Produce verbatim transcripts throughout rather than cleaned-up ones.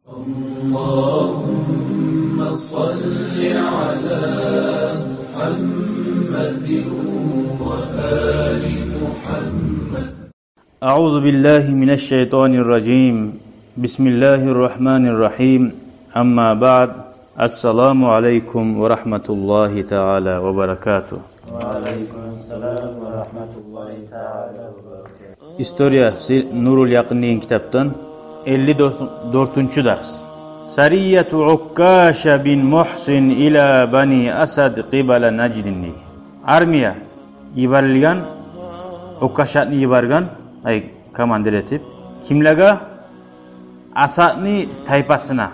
اللهم صل على محمد وآل محمد. أعوذ بالله من الشيطان الرجيم. بسم الله الرحمن الرحيم. أما بعد. السلام عليكم ورحمة الله تعالى وبركاته. وعليكم السلام ورحمة الله تعالى وبركاته. История си-, Нурул Якъин деген китапдан элли дёртюнчю дарс. سرية عكاشة بن محصن إلى بني أسد قبل نجد. Армия йиберилген, Уккашатны йиберген, ай, командир этип. Кимлеге? Асадны тайпасына.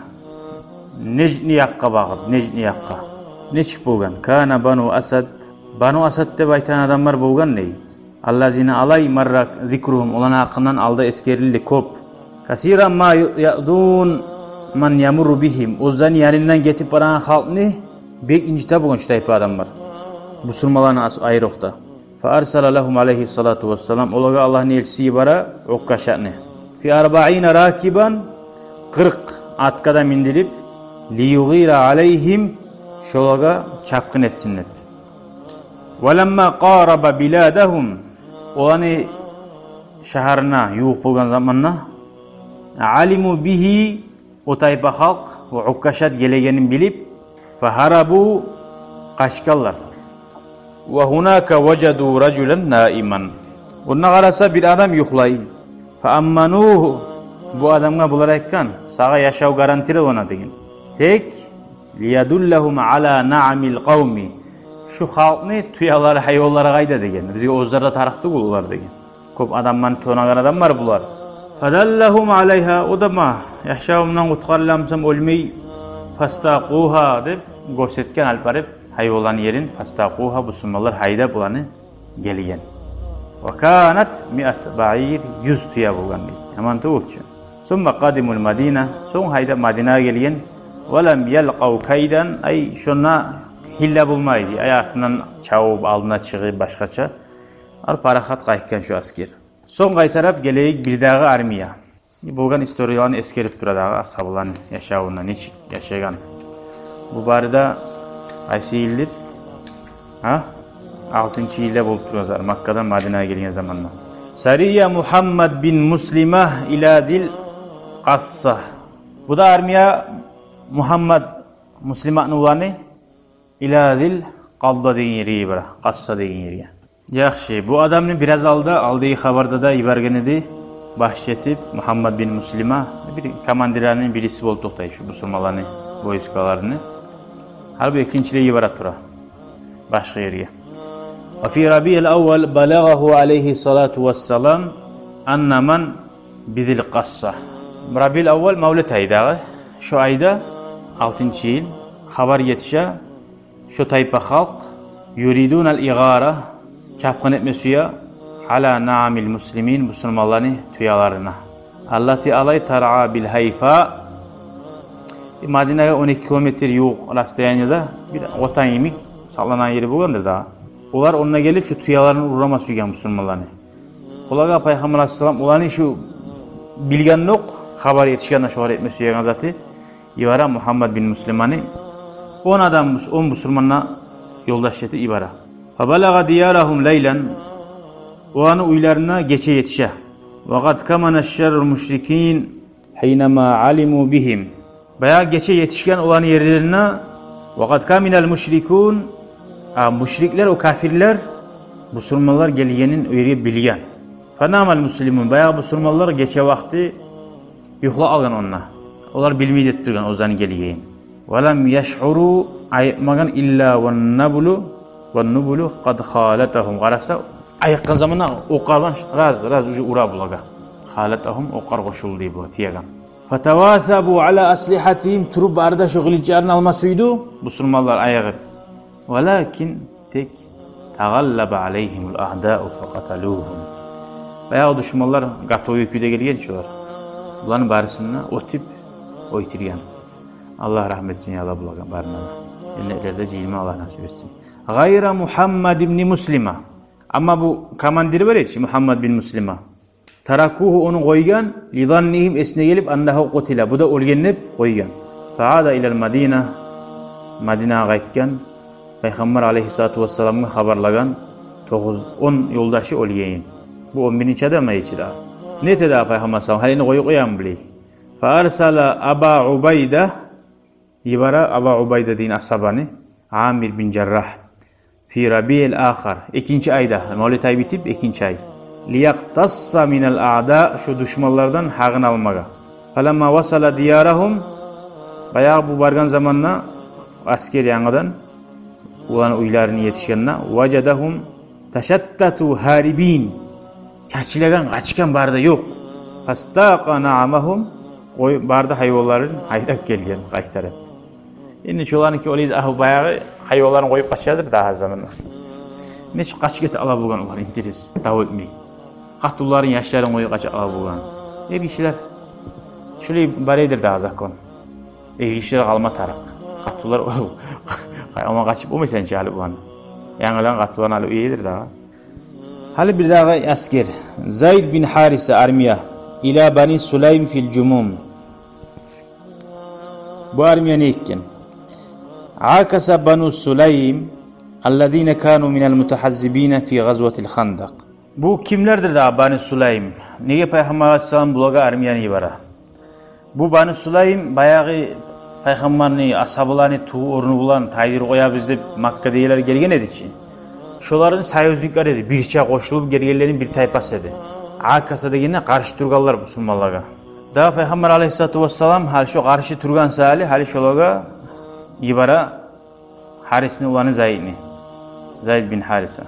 Неждни якъгъа багъып, Неждни якъгъа. Нечик болгъан? كان بنو أسد. Бану Асад деп айтагъан адамлар болгъан дей. الذين علي مر ذكرهم. Оланы гьакъындан алда эсгерилди кёп. كثيرا ما يؤذون من يمر بهم. Оьзлени янындан гетип барагъан халкъны бек инжите болгъан шу тайпа адамлар. Бусурманланы ас-, айрокъда. فأرسل لهم عليه الصلاة والسلام. Олагъа Аллагьны элчиси йибере Уккашатны. في أربعين راكبا. Къыркъ атгъа да миндирип. ليغير عليهم. Шолагъа чапгъын этсин деп. ولما قارب بلادهم. Оланы шагьарына ювукъ болгъан заманда. علموا به. О тайпа халкъ, о Уккашат гелегенин билип, فهربوا, къачгъанлар. وهناك وجدوا رجلا نائما. Онда къараса, бир адам юхлай. فأمنوه. Бу адамгъа булар айтгъан: «Сагъа яшав гарантировано», – деген. Тек ليدلهم على نعم القوم. Шу халкъны тюелери, гьайванлары къайда деген. Бизге оьзлер де тарыкъ тюгюл олар деген. Кёп адамланы тонагъан адамлар булар. فدلهم عليها, о да ма, яшавумдан къутгъарыламсам оьлмей, فاستاقوها деп гёрсетген, алып барып, гьайванланы ерин, فاستاقوها, бусурманлар гьайдап оланы гелген. وكانت مائة بعير, юз тюе болгъан дей. Яман тюгюл чю. ثم قدموا المدينة, сонг гьайдап Мадинагъа гелген. ولم يلقوا كيدا, ай, шонда гьилла болмай дей. Ай, артындан чабып, алдына чыгъып, башгъача. Алып парахат къайтгъан шу аскер. Сонг къайтарып гелейик бирдагъы армия. Болгъан историяланы эсгерип тура дагъы, асгьабаланы яшавунда нечик яшагъан. Бу бары да къайсы йылдыр? Гьа? Алтынчы йылда болуп тургъан зат, Маккадан Мадинагъа гелген заманда. سرية محمد بن مسلمة إلى ذي القصة. Бу да армия Мугьаммад Муслиматны уланы, إلى ذي القصة деген ерге йибере, Къасса деген ерге. Яхшы, бу адамны бираз алда, алдагъы хабарда да йиберген эди, баш этип, Мугьаммад бин Муслима, бир командирлерини бириси болуп токътай шу бусурманланы войскаларыны. Гьали бу экинчилей йибере тура башгъа ерге. وفي ربيع الأول بلغه عليه الصلاة والسلام أن من بذي القصة. Рабиул аввал, мавлет ай дагъы. Шу айда, алтынчы йыл, хабар етише, шу тайпа халкъ, يريدون الإغارة, чапгъын этме сюе, على نعم المسلمين, бусурманланы тюелерини. التي علي ترعى بالهيفاء. Мадинагъа он эки километр ювукъ расстоянияда бир ватан йимик сакъланагъан ери болгъандыр дагъы. Олар онда гелип, шу тюелерин урама сюйген бусурманланы. Олагъа Пайхаммар алайгьиссалам, оланы шу билгендокъ, хабар етишгенде шолар этме сюеген заты, йибере Мугьаммад бин Муслиманы, он адам бус-, он бусурманны ёлдаш этип йибере. فبلغ ديارهم ليلا, оланы уьйлерине гече етише. وقد كمن الشر المشركين حينما علموا بهم. Баягъы гече етишген оланы ерлерине, وقد كمن المشركون, а мушриклер, о капирлер, бусурманлар гелгенин о ерге билген. فنام المسلمون, баягъы бусурманлар гече вакъти юхлап къалгъан онда. Олар билмей деп тургъан оьзлени гелгенин. ولم يشعروا, айыкъмагъан, إلا والنبل, والنبل قد خالطهم. Къараса, айыкъгъан заманда окъарлар раз-раз уже ура булагъа. خالطهم, окъар къошулду дей булагъа, тиеген. فتواثبوا على أسلحتهم, туруп бары да шу къылычларын алма сюйдю бусурманлар айыгъып. ولكن, тек, تغلب عليهم الأعداء فقتلوهم. Баягъы душманлар готовый кюйде гелген чи олар. Буланы барысын да оьтюп оьлтюрген. Аллагь рагьмат этсин, я Аллагь, булагъа барына да. Женнетлерде жыйылма Аллагь насип этсин. غير محمد بن مسلمة. Амма бу командир бар эди чи, Мугьаммад бин Муслима. Таракугьу, ону къойгъан, лизаннигьим, эсине гелип, аннагьу къутила, бу да оьлген деп къойгъан. Фаъада илал Мадина, Мадинагъа къайтгъан. Пайхаммар алайгьиссалату вассаламгъа хабарлагъан, тогъуз, он ёлдашы оьлгенин. Бу он биринчи адам эди чи дагъы. Не эте дагъы Пайхаммар саллаллагьу алайгьи ва саллам, гьали не къоюп къояйым булай. Фа арсала Аба Убайда, йибере Аба Убайда деген асгьабаны, Амир бин Жаррагь. Фи рабиил ахар, экинчи айда, мавлет ай битип, экинчи ай. Лиякътасса минал аъда, шо душманлардан гьакъын алмагъа. Фаламма васала диярагьум, баягъы бу баргъан заманда, асгер янгыдан уланы уьйлерине етишгенде, важадагьум ташаттату гьарибин, чачылагъан, къачгъан бары да ёкъ. Фастакъа наъамагьум, къой, бары да гьайванларын гьайдап гелген, къайтарып. Энни шоланыки олай, агь, баягъы гьайванларын къоюп къачадыр дагъы гьар заманда. Нечик къачып гете ала болгъан олар, интерес, дав этмей. Къатунларын, яшларын къоюп къачып ала болгъан. Эргишилер, шолай бар эдир дагъы закон. Эргишилер къалма тарыкъ. Къатунлар къайгъама къачып болмай сен чи гьали улан. Янгыдан къатунлар гьали уьй эдир дагъы. Гьали бир дагъы асгер. Зайд бин Гьариса армия. Ила Бани Сулайм фил Жумум. Бу армия не этген? Акаса Бану Сулайм, аллазина кану минал мутагьаззибина фи гъазватил Хандакъ. Бу кимлердир дагъы Бани Сулайм? Неге Пайхаммар алайгьиссалам булагъа армияны йибере? Бу Бани Сулайм баягъы Пайхаммарны асгьабаланы тувгъу орну булан тайдырып къоябыз деп Маккадагъылар гелген эди чи. Шоланы союзниклери эди, бирче къошулуп гелгенлени бир тайпасы эди. Акаса дегенде къаршы тургъанлар бусурманлагъа. Дагъы Пайхаммар алайгьиссалату вассалам гьали шо къаршы тургъан саялы, гьали шолагъа йибере Гьарисни уланы Зайдни. Зайд бин Гьариса.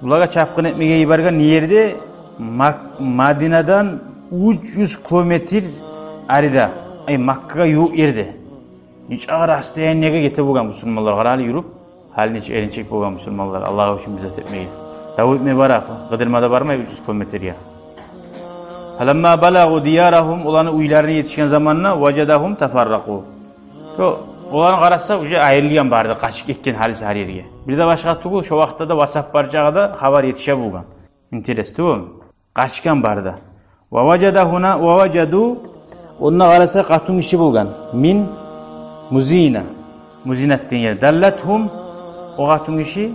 Булагъа чапгъын этмеге йиберген не ерде? Мак-, Мадинадан уьч юз километр арида. Ай, Маккагъа ювукъ ерде. Нечакъы расстояниеге гете болгъан бусурманлар, къара гьали юрюп. Гьали нече эринчек болгъан бусурманлар Аллагь учун бир зат этмеге. Дав этме барып, къыдырма да бармай уьч юз километрге. Фаламма балагъу диярагьум, оланы уьйлерине етишген заманда, важадагьум тафарракъу. Шо, оланы къараса, уже айрылгъан бары да, къачып гетген гьалиси гьар ерге. Бир де башгъа тюгюл, шо вакътиде де WhatsApp бар чагъы да хабар етише болгъан. Интерес тюгюлмю? Къачгъан бары да. Ва важада гьуна, ва важаду, онда къараса къатун гиши болгъан. Мин Музина. Музинат деген ер. Даллатгьум, о къатун гиши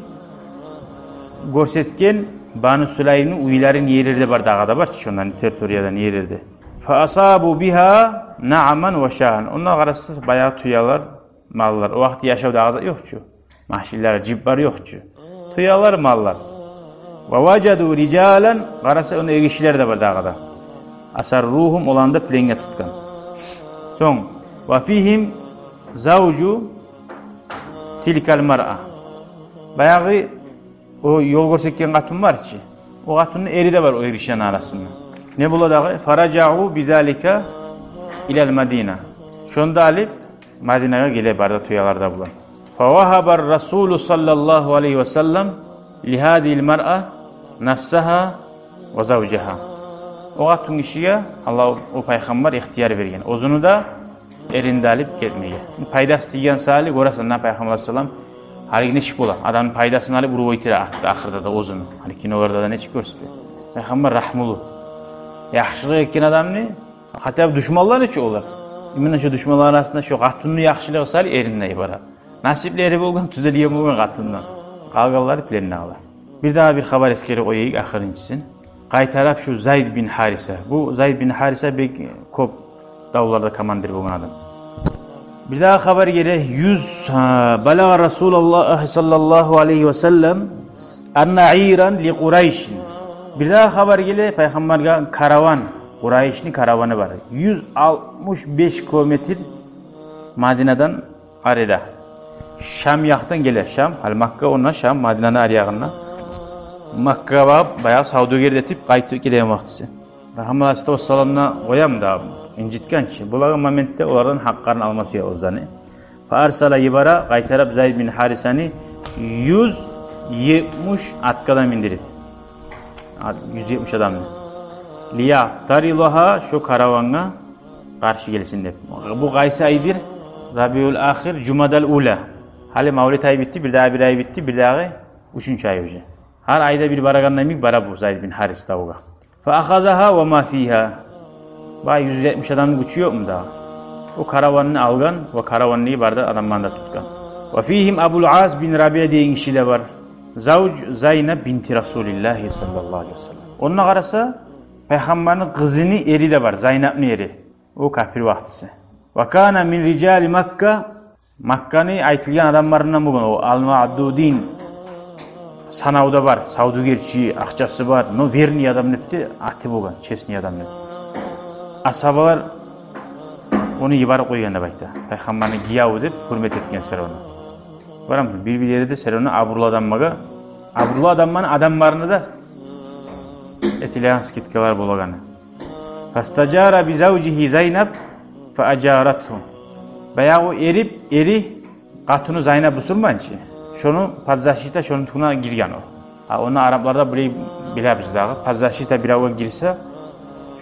гёрсетген Бану Сулаймны уьйлери не ерлерде бар дагъы да бар чы, шондан территорияда не ерлерде. Фа асабу бигьа наъаман ва шагьан. Онда къараса баягъы тюелер, маллар. О вакъти яшавда агъзат ёкъ чу. Машинлер, джиплер ёкъ чу. Тюелер, маллар. Ва важаду рижалан, къараса онда эргишилер де бар дагъы да. Асарругьум, оланы да пленге тутгъан. Сонг, ва фигьим завжу тилкал маръа. Баягъы о ёл гёрсетген къатун бар чы. О къатунну эри де бар о эргишилени арасында. Не бола дагъы? Фаражагьу бизалика илал Мадина. Шону да алып Мадинагъа геле бары да тюелер де булан. Фавагьаба Расулу саллаллагьу алайгьи ва саллам лигьазигьил маръа нафсагьа ва завжагьа. О къатун гишиге Аллагь, о Пайхаммар ихтияр берген. Оьзюню де, эрин де алып гетмеге. Пайдасы тийген саялы, гёресен, на Пайхаммар алайгьиссалам, гьалиги нечик бола? Адамны пайдасын алып уруп оьлтюре артда, ахырда да оьзюню. Гьали киноларда да нечик гёрсете. Пайхаммар рагьмулу. Яхшылыкъ этген адамны, хотя бы душманлар нечик олар? Именно шо душманлар арасында шо къатунну яхшылыгъы саялы эрин де йибере. Насиплери болгъан, тюзелген болгъан къатундан. Къалгъанлары пленде къала. Бир дагъы бир хабар эсгерип къояйыкъ, ахырынчысын. Къайтарып шу Зайд бин Гьариса. Бу Зайд бин Гьариса бек кёп давларда командир болгъан адам. Бир дагъы хабар геле, юз, а, балагъа Расулаллагь саллаллагьу алайгьи ва саллам анна иран ли Къурайшин. Бир дагъы хабар геле, Пайхаммаргъа караван, Къурайшни караваны бар. Юз алтмыш беш километр Мадинадан арида. Шам якъдан геле, Шам, гьали Макка онда, Шам Мадинаны ари ягъында. Маккагъа барып, баягъы савдюгер де этип, къайтып гелеген вакътиси. Пайхаммар алайгьиссалату вассаламны къоямы да, инжитген чи. Булагъы моментде олардан гьакъларын алма сюе оьзлени. Фа арсала, йибере къайтарып Зайд бин Гьарисаны юз етмиш атгъа да миндирип. Ат, юз етмиш адамны. Лиягътаридагьа, шо каравангъа къаршы гелсин деп. Бу къайсы айдыр? Рабиул ахир, Жумадал ула. Гьали мавлет ай битди, бир дагъы бир ай битди, бир дагъы уьчюнчю ай уже. Гьар айда бир барагъанда йимик бара бу Зайд бин Гьарис давгъа. Фа ахазагьа ва ма фигьа. Бай юз етмиш адамны гючю ёкъму дагъы? О караванны алгъан ва караванны бары да адамланы да тутгъан. Ва фигьим Абул Ас бин Рабиа деген гиши де бар. Завж Зайнаб бинти Расулиллагьи саллаллагьу алайгьи ва саллам. Онда къараса, пайхаммарны къызыны эри де бар, Зайнабны эри. О капир вакътиси. Ва кана мин рижали Макка. Макканы айтылгъан адамларындан болгъан, о ал-маъдудин, санавда бар, савдюгерчи, акъчасы бар, но верный адам деп де аты болгъан, честный адам деп. Асгьабалар ону йиберип къойгъан деп айта. Пайхаммарны гиеви деп гьюрмет этген сер ону. Барамы, бир-бир ерде сер ону абурлу адамлагъа, абурлу адамланы адамларына да этилеген скидкалар болагъаны. Фастажара би завжигьи Зайнаб фа ажаратгьу. Баягъы эрип, эри, къатыны Зайнаб бусурман чы. Шону подзащита, шону тюгюне гирген о. А, ону арапларда биле, билебиз дагъы. Подзащита биревге гирсе,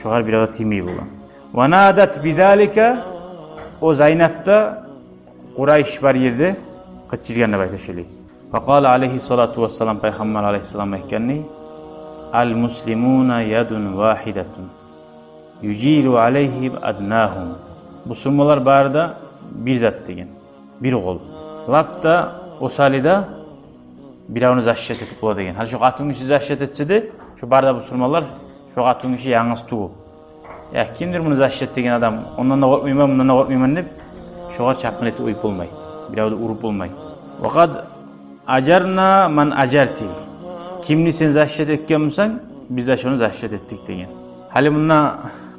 шогъар бирев де тиймей бола. Ва надат би залика, о Зайнаб да Къурайш бар ерде къычыргъан деп айта шолай. Фа къала алайгьи салату ва салам, пайхаммар алайгьиссалам айтгъанны: «Ал-муслимуна ядун вагьидатун, южиру алайгьим аднагьум». Бусурманлар бары да бир зат деген, бир къол. Лап да осалы да биревню защита этип бола деген. Гьали шо къатынгиши защита этсе де, шо бары да бусурманлар шо къатынгиши янгыз тюгюл. Я кимдир муну защита этеген адам, ондан да къоркъмайман, мундан да къоркъмайман деп, шогъар чапгъын этип къоюп болмай. Бирев де уруп болмай. Ва къад ажарна ман ажарти. Кимни сен защита этген бусанг, биз де шону защита этдик деген. Гьали мунда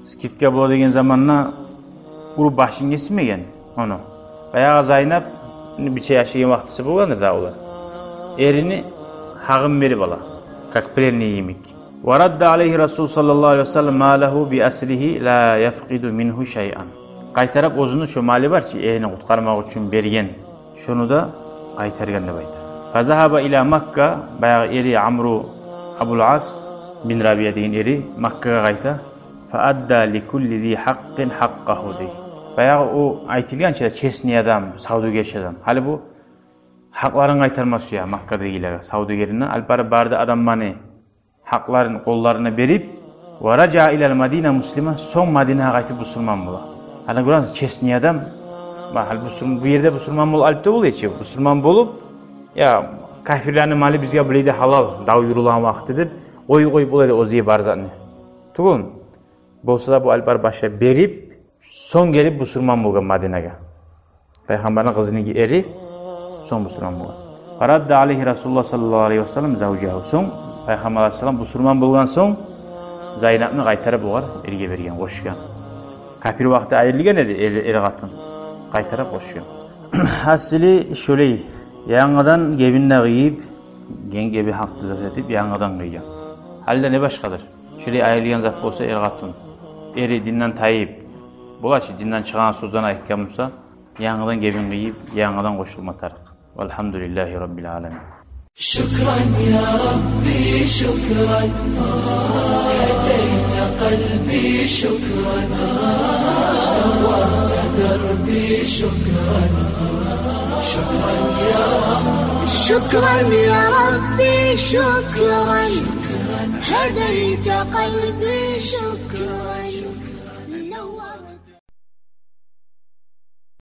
скидка бола деген заманда уруп башын гесмеген ону. Баягъы Зайнаб бирче яшайгъан вакътиси болгъандыр да олар. Эрини гьакъын берип ала, как пленный йимик. Ва радда алайгьи Расул саллаллагьу алайгьи ва саллам малагьу би аслигьи ла яфкъиду мингьу шайъан. Къайтарып оьзюню шо малы бар чы, эрини къутгъармакъ учун берген, шону да къайтаргъан деп айта. Фа загьаба ила Макка, баягъы эри Амру Абул Ас бин Рабиа деген эри Маккагъа къайта. Фа адда ли кулли зи хьакъкъин хьакъкъагьу дей. Баягъы о айтылгъан чы, честный адам, савдюгерчи адам. Гьали бу гьакъларын къайтарма сюе Маккадагъылагъа, савдюгерине алып барып, бары да адамланы гьакъларын къолларына берип, ва ражаа илал Мадина муслима, сонг Мадинагъа къайтып бусурман бола. Гьали гёресиз, честный адам. Ма, гьали бусурм-, бу ерде бусурман бол алып да бола чы, бусурман болуп, я капирлени малы бизге булай да гьалал, дав юрюлеген вакъти деп, къой, къой, булай да оьзю бар затны. Тюгюлмю? Болса да бу алып барып башлап берип, сонг гелип бусурман болгъан Мадинагъа. Пайхаммарны къызыны эри сонг бусурман болгъан. Фа радда алайгьи Расулуллагь саллаллагьу алайгьи ва саллам завжагьу. Сонг пайхаммар алайгьиссалам бусурман болгъан сонг Зайнабны къайтарып огъар эрге берген, къошгъан. Капир вакъти айрылгъан эди эр, эр-къатын. Къайтарып къошгъан. Асли шолай, янгыдан гебин де къыйып, ген геби гьакъ деп этип, янгыдан къыйгъан. Гьали де не башгъадыр? Шолай айрылгъан зат болса эр-къатын, эри динден тайып, бола чы, динден чыгъагъан сёзлени айтгъан буса, янгыдан гебин къыйып, янгыдан къошулма тарыкъ. Валгьамдулиллагьи раббил аламин. شكرا يا ربي، شكرا. هديت قلبي، شكرا. نورت دربي، شكرا. شكرا يا رب. شكرا يا ربي، شكرا. هديت قلبي، شكرا.